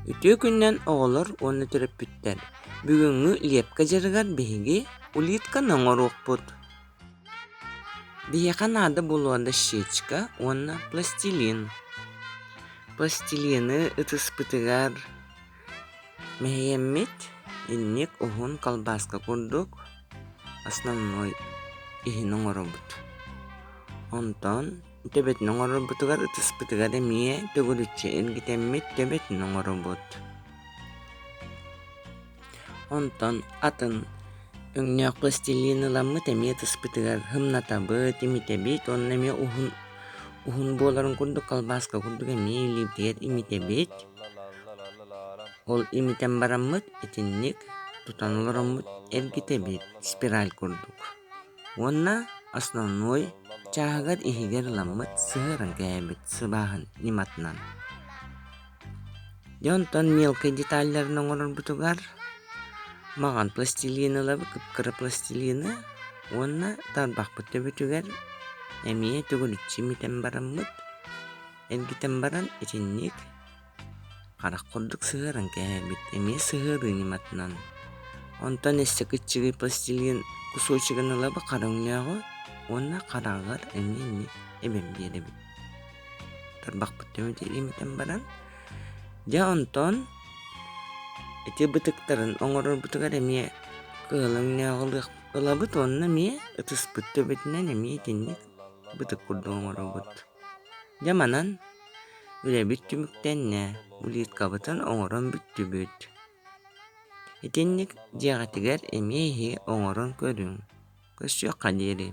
Үтүө күнүнэн оҕолор уонна төрөппүттэр! Бүгүҥҥү лепка дьарыгар биһиги улитканы оҥоруохпут. Биһиэхэ наада буолуо дощечка уонна пластилин. Пластилины ытыспытыгар мэһийэммит инник уһун колбаска курдук основной иһин оҥоробут. Онтон Төбөтүн оҥорорбутугар ытыспытыгар эмиэ төгүрүччү эргитэммит төбөтүн оҥоробут. Онтон атын өҥнөөх пластилин ыламмыт эмиэ ытыспытыгар һымнатабыт, имитэбит уонна эмиэ уһун уһун буоларын курдук колбаска курдук эмиэ илиибитигэр имитэбит. Ол имитэн бараммыт итинник тутан олороммут эргитэбит спираль курдук. Уонна основной чааһыгар иһигэр ыламмыт сыһыаран кээһэбит сыбааһын ньыматынан. Дьэ онтон мелкай деталларын оҥорорбутугар маҕан пластилин ылабыт, кып-кыра пластилины уонна тарбахпыт төбөтүгэр эмиэ төгүрүччү имитэн бараммыт, эргитэн баран итинник Харах курдук сыһыаран кээһэбит, эмиэ сыһыарыы ньыматынан. Онтон өссө кыччыгый пластилин кусочегын ылабыт хара өҥнөөҕү уонна хараҕар эмиэ инник эбэн биэрэбит. Тарбахпыт төбөтүн имитэн баран, дьэ онтон ити бытыктарын оҥорорбутугар эмиэ кыһыл өҥнөөҕү ылабыт уонна эмиэ ытыспыт төбөтүнэн эмиэ итинник бытык курдук оҥоробут. Дьэ манан Үлэбит түмүктэннэ, улиткабытын оҥорон бүттүбүт. Итинник дьиэҕитигэр эмиэ иһи оҥорон көрүҥ, көрсүөххэ диэри.